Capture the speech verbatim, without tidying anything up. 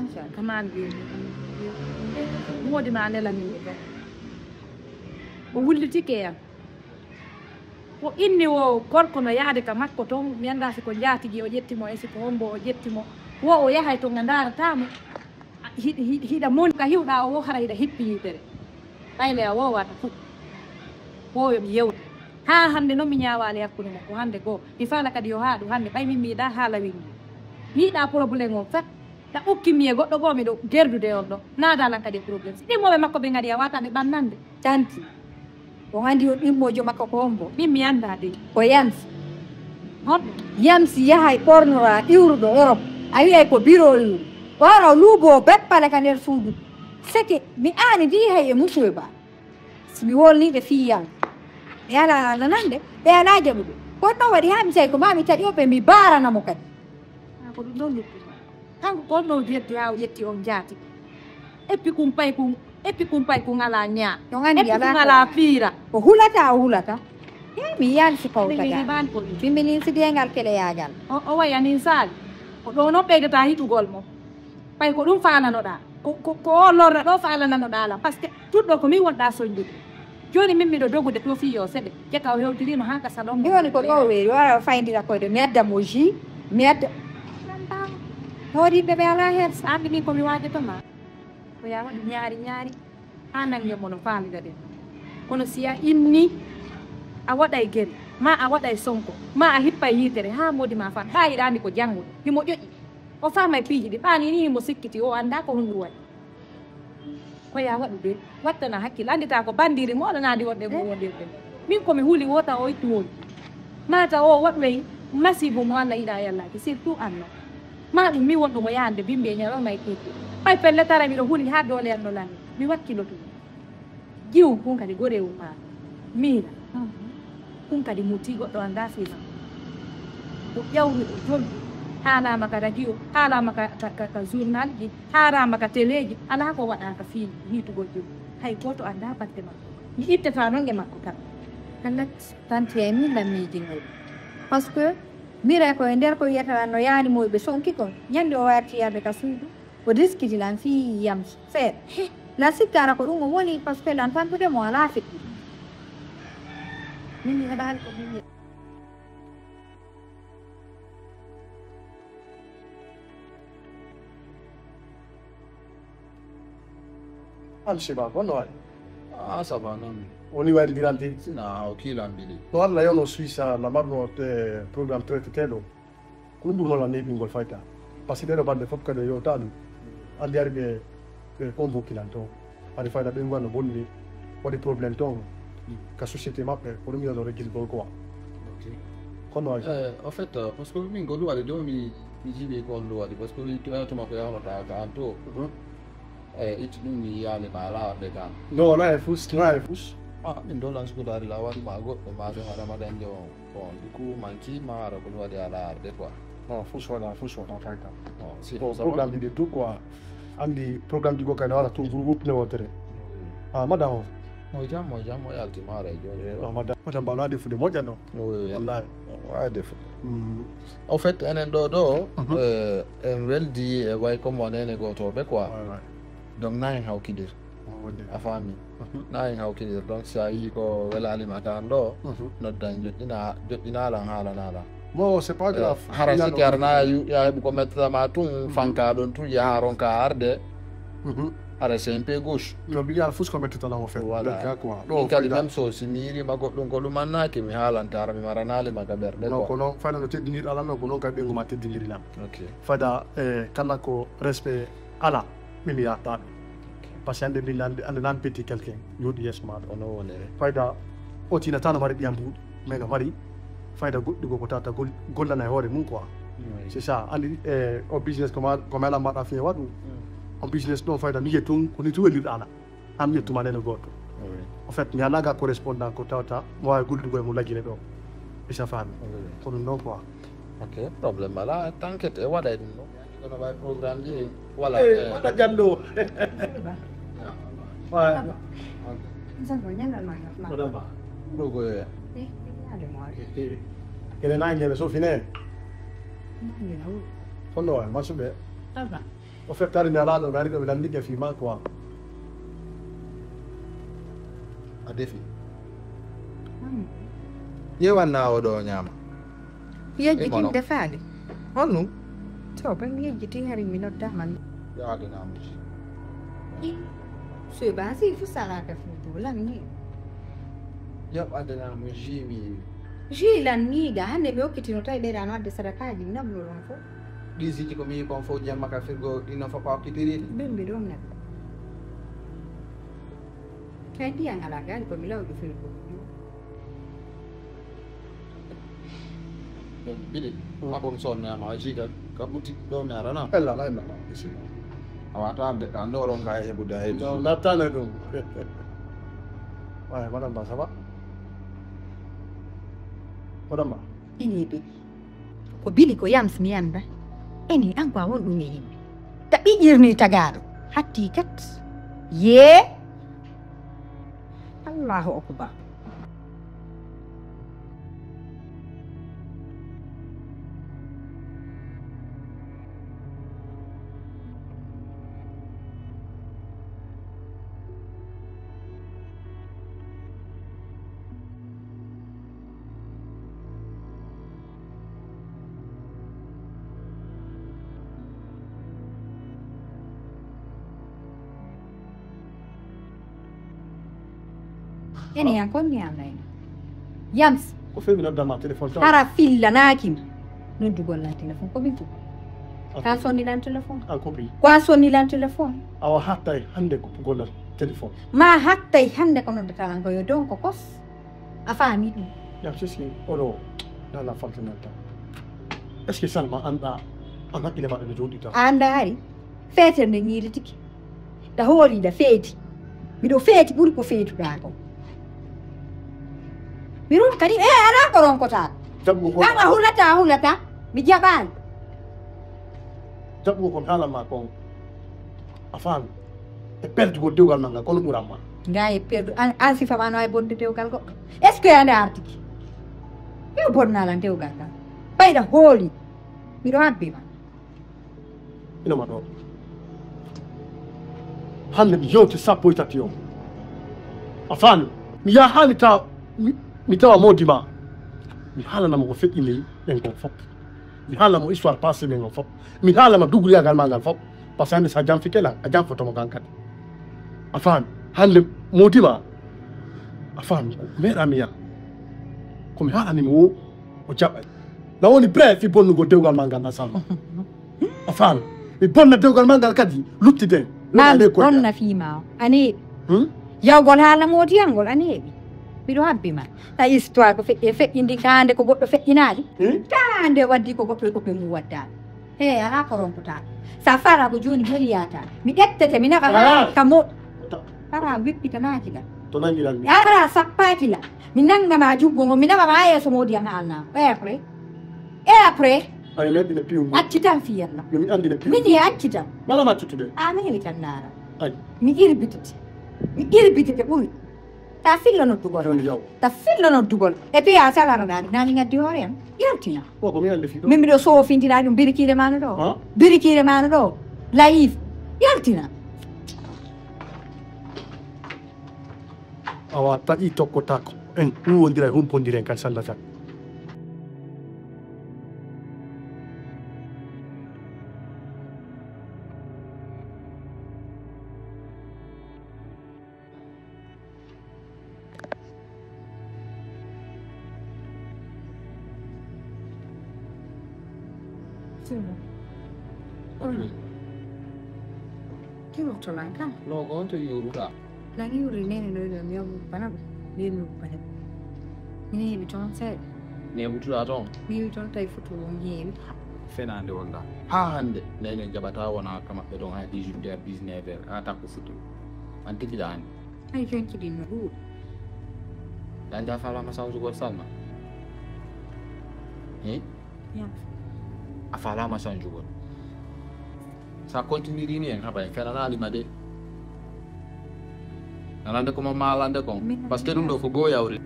Kaman mbiimi, moodi ma nelamin mi ɗo. O wullitike yam. O inni o gorko no yahde ka makko toon, mi anndaa si ko njaatigi o ƴetti mo e si ko hombo o ƴetti mo. Wo o yahay toon a ndaarataa mo. Hiɗa, hiɗa, hiɗa moni ka hiwɗa o wo hara hiɗa hippi yitere. Ɓayle a wowata fof. Wo yo mi yewte. Haa hannde noon mi ñaawaali hakkunde mon. Ko hannde goo. Mi faala kadi yo haaɗu hannde. Ɓay min mi yiɗaa haala winndi. Mi yiɗaa problème on fat. Ta ukki mi e goɗɗo goo miɗo gerdude on ɗo. Naada lan kadi e problème. Si ɗimmoɓe makko ɓe ngari a wata ɓe ɓannande. Tanti. On anndi on ɗimmojo makko ko hombo? Min mi anndaa de. Ko Yams. Hon? Yams yahay ɓornora iwruɗo Europe. A wi'ay ko biro iwru. O ara o luubo o beppale ka nder suudu. Seke mi aani ndi hay e musoy ba. Si mi wolniiɓe fii yam. Ɓe alaa nanande, ɓe alaa jaɓude. Ko ɗum waɗi haa mi tawi ko maa mi taƴoo ɓe mi baarana mo kadi. Ah, ko ɗum ɗon luttuma. Kanko ko ɗum ɗon jeddi haa o ƴetti on jaati. Eppi kum pay kum, eppi kum pay kum alaa ñaa. Ɗon anndi eppi alaa kum ko alaa fiira. O hulata, o hulata. He, mi yiyaani si pawta Min mi gaa. Heɓaani ko ɗum. Min mi ninsi deengal keleyaagal. O, o wayi a ninsaali. Ko ɗo noon ɓeydata hitugol mo. Ɓay ko ɗum faalanoɗaa. Ko, ko, ko o lorra ɗo faalananoɗaa lan. Parce que tuɗɗo ko min wonɗaa soñdude. Jooni min miɗo dogude to fii yo seɗe. Jeka o hewtiriima haa ka salon. Mi woni ko ɗo weeri, o ara o fayndira koyɗe. Mi adda mo jus, mi adda. Hooriiɓe ɓe alaa heen. Anndi min ko mi waajoto ma. Ko yaa waɗu ñaari ñaari. Haa nannge mo no faalida ɗen. Kono si a inni, a waɗay gere, maa a waɗay sonko, maa a hippay yitere, haa moodi ma faa, ɓaayiɗaani ko janngo, himo ƴoƴi. O faamay piiji ɗi ɓaani ni himo sikkiti, o anndaa ko honɗum waɗi. Ko yaa waɗu de, wattana hakkille, annditaa ko banndiiri mo alanaadi wonde e goo wondirde. Min ko mi huli wota o ittu woni. Mata o waɗu e masiibo mo Alla yiɗaa e Alla ki, surtout anno. Maa ɗum mi wonɗo mo yaande bimbi e ñalawma e kiikiiɗe. Ɓay pelle tara miɗo huli haa doole am no lami. Mi wakkiloto. Jiw kun kadi gorewu maa. Miila. Kun kadi muti goɗɗo anndaa fii ma. Ko ƴawri o jolɗi. Haalaama ka radio, haalaama ka, ka, ka, ka journal ji, haalaama ka teleeji. Alaa ko waɗaaka fii hiitugol jom. Hay gooto anndaa batte makko. Mi ittata noon e makko tan. Pellet, tanti e min lammiiji ngol. Parce que mira ko e nder ko wiyata no yaani mo ɓe sonki kon. Ñande o warti yaade ka suudu. O diskiti lan fii yam seeɗa. He, la sikkara ko ɗum o woni, parce que lan tampude mo alaa feƴƴi. Min mi heɓaali ko min Alsiba, kono waɗi? Ah, ça va, non. Woni wayri girante? Sina o kilan bili. No Allah yono suisa lamarno te programme traité teɗo. Ko ɗum ɓurno lan neɓingol fayta. Parce que ɗeɗo balɗe fof kadi o yewta ɗum. Andi ari ɓe ɓe convoqué lan toon. Ari fayda ɓe ngano bonni waɗi problème toon. Ka société maɓɓe ko ɗum yano regilgol quoi. Kono waɗi? Eh, en fait, euh, parce que min ko ɗum waɗi ɗo mi mi jiiɓi ko on ɗum waɗi parce que tuma ko yahrata ka an to. Eh, itti ɗum mi yiyaali ma ala waɗde ka an. No wona e fus, wona e fus. Ah, min ɗo lan sukudaari la waɗi ma goɗɗo ma ɗum haɗa ma dañde on. Bon, du coup, manki ma ara ko ɗum waɗi ala arde quoi. Non, fus wona, fus wona kayta. Bon, si Bon, programme ɗiɗi tout quoi. Andi programme ɗi ko kayna wala tout groupe ne wotere. Ah, madame o. Mo jam, mo jam, mo yalti ma ara e jooni. Ah, madame, madame ba wala defude moƴƴa no. Oui, Wallahi. Waɗi defude. Mm. En fait, enen ɗo ɗo, Mhm. euh, en weldi e way comme on ene gotoɓe quoi. Ouais, ouais. Donc na en hawkidir. On va dire. A faami? Mhm. Na en hawkidir. Donc si a yii ko welalima kan ɗo, Mhm. noddan joɗɗina joɗɗinalan haalanalan. Bon, c'est pas grave. Hara Il y a siki no- arana ya heɓu ko mettata ma tun fanka ɗon tun yaha ronka arde. Mhm. Hara c'est un peu gauche. No mbiɗa fus ko mettata lan o fait. Voilà. Donc quoi. Min Ɗo kadi fayda- même so si mi yirima goɗɗum ko ɗum annaki mi haalanta ara mi maranali ma ka ɓerɗe Non, quoi. Kono fayda no teddinir ala non ko non kay ɓengu ma teddiniri lan. Ok. Fayda e kala ko respect ala min mi yattaɓe. Parce que ande min ande ande nan petit quelqu'un yodi yeeso maɗa. Ono wonere. Fayda o tina tan o mari ɗiyam buuɗi mais no mari fayda goɗɗugo ko tata gol- gollana e hoore mum quoi. C'est ça andi e o business ko ma ko mela mbaɗa fi waɗu. O business ɗo fayda mi yettum ko ni tuwelirɗa ala. An yettuma nene goto. En fait mi alaga correspondant ko tawta mo wawi gollugo e mo lajjine ɗo. Isa fami. Ko ɗum ɗon quoi. Ok, problème ala, t'inquiète, e waɗay ɗum ɗo. Kono way programme ji wala. Wala janɗo. Ɗogoyoya. Kene na ñande so fine. Fondo wa masuɓe. O fettaade mi alaa ɗo, mi ari ɗo mi lanndike fii maa quoi. A defi? Ƴeewan naa o ɗo o ñaama. Yejjiti mi defaali. Honɗum? To, ɓe mi yejjiti hari mi noddaama. Yo addanaa mo jus. So e baasi fu salaaka fu to lanni. Yo addanaa mo jus mi. Jus lanniiga, hannde mi okkitino tawi ɓeyɗa no adde sadakaaji, mi naɓuno ɗon fof. Ɗi siji ko mi yi kon fof jemma ka firgo ɗi no fof ko okkitiri. Bimbi ɗum neɗɗo. Kay ndiyan alaa gaari ko mi lawƴu firgo. Bili, ma bom son na ma jiga ka buti do na rana. Ella la na. Awa ta be ka ndo ron ka e buda e. No na ta na do. Wa madame ba, ça va? Madame ba. Iniiɓe. Ko bili ko yams mi annda. Eni an ko a won ɗum e yimɓe. Ta ɓiƴirni tagaaɗo. Hatti kat. Yee. Allahu akbar. Ene yan kon mi amna ene. Yams. Ko fe mi nodda ma téléphone taw. Hara fillanaaki ma. Noddugol lan téléphone ko min ko. Ka sonni lan téléphone. An ko bi. Ko a sonni lan téléphone. Awa hattay hannde ko pugol lan téléphone. Ma hattay hannde ko noddata lan ko yo don ko kos. A faami ɗum. Ya, c'est ce que oɗo nana faltananta. Est-ce que Salma annda an hakkille maɗa no jooɗi tan? A annda hari? Feetere nde ñiiri tigi. Ɗa hooliɗa feeti. Miɗo feeti ɓuri ko feetuɗaa ko. Mi ron kadi, e, alaa ko ronkotaa. Jaɓu ko. An a hulataa, a hulataa. Mi jaɓaani. Jaɓu ko haala ma kon. A faami. E perdugol dewgal ma ngal, kono ɓuran ma. Nga e perdu, an, an sifa ma no ay bonde dewgal goɗɗo. Est-ce que ande artiki? Yo bonnaa lan dewgal ngal. Ɓayɗa hooli. Miɗo habbi ma. Ino ma ɗo. Hannde mi yewte sappo e tati o. A faami? Mi yahaani tawa, mi, mi tawa moodi ma. Mi haalana mo ko feƴƴini en kon fof. Mi haalana mo histoire passé men on fof. Mi haalana mo duguliyagal ma ngal fof. Parce que hannde so a janfike lan, a janfoto mo kan kadi. A faami? Hannde moodi ma. A faami? Ko meeɗa mi yaha. Ko mi haalani mo wo, o jaɓay. Na woni bref, fi bonnugol dewgal ma ngal na Salma. A faami? Mi bonna dewgal ma ngal kadi, luttiden. Maa mi bonna fii ma o. A neeɓi. Hmm? Yawgol haala moodiyal ngol, a neeɓi. Miɗo habbi ma. A histoire ko feƴƴi, feƴƴindi ka hannde ko goɗɗo feƴƴinaali. Hmm? Ka hannde waddi ko goɗɗo e ko ɓe mum waddaali. He, alaa ko ronkotaa. Sa fara ko jooni jooni yaata. Mi ƴettete, mi naɓa haa ka mo. Fara wippitanaaki lan. To nangi lan mi. Ara sappaaki lan. Mi nanga ma jungo ngo, mi naɓa ma yeeso moodi an haalna. E après? E après? Ay, mi andina piw. Acci tan fiyalla. Yo mi andina piw. Mini acci tan. Mala ma tuttude. A mi hewi tan naara. Ay. Mi irbitete. Mi irbitete ɓuri. Ta fillo noddugol. Ɗon yaw. Ta fillo noddugol. E puis a salara nani, nani ngaddi hoore am. Yaltina. Ko ko mi ande fi ɗo. Min miɗo soofindira ɗum birikiire ma no ɗo. Ha? Birikiire ma no ɗo. Layif. Yaltina. Awa taƴi tokkotaako. En huwondira e humpondira en kan sallata. Sino. Oi. Ki wofto lan kan? No, ko on to yuruɗa? Lan yuri nene no ɗo mi yabu bana ɗum. Mi mi bana. Mi heɓi toon seeɗa. Neɓutuɗa toon? Mi heɓi toon tawi foto o njeewi. Fenaande wonda. Haa hannde, nene jaɓata wona ka maɓɓe ɗon haa dix-huit heures, dix-neuf heures, haa takko futu. An tikiɗa hannde. Ay, jonci ɗin no ɗuuɗi. Ɗan ja faalama sanjugol Salma. He? Ya. A faalama sanjugol. Sa continue ni en haɓa en fenanaali ma de. Nanande ko mo maalande kon. Min parce que ɗum ɗo ko goo yawri.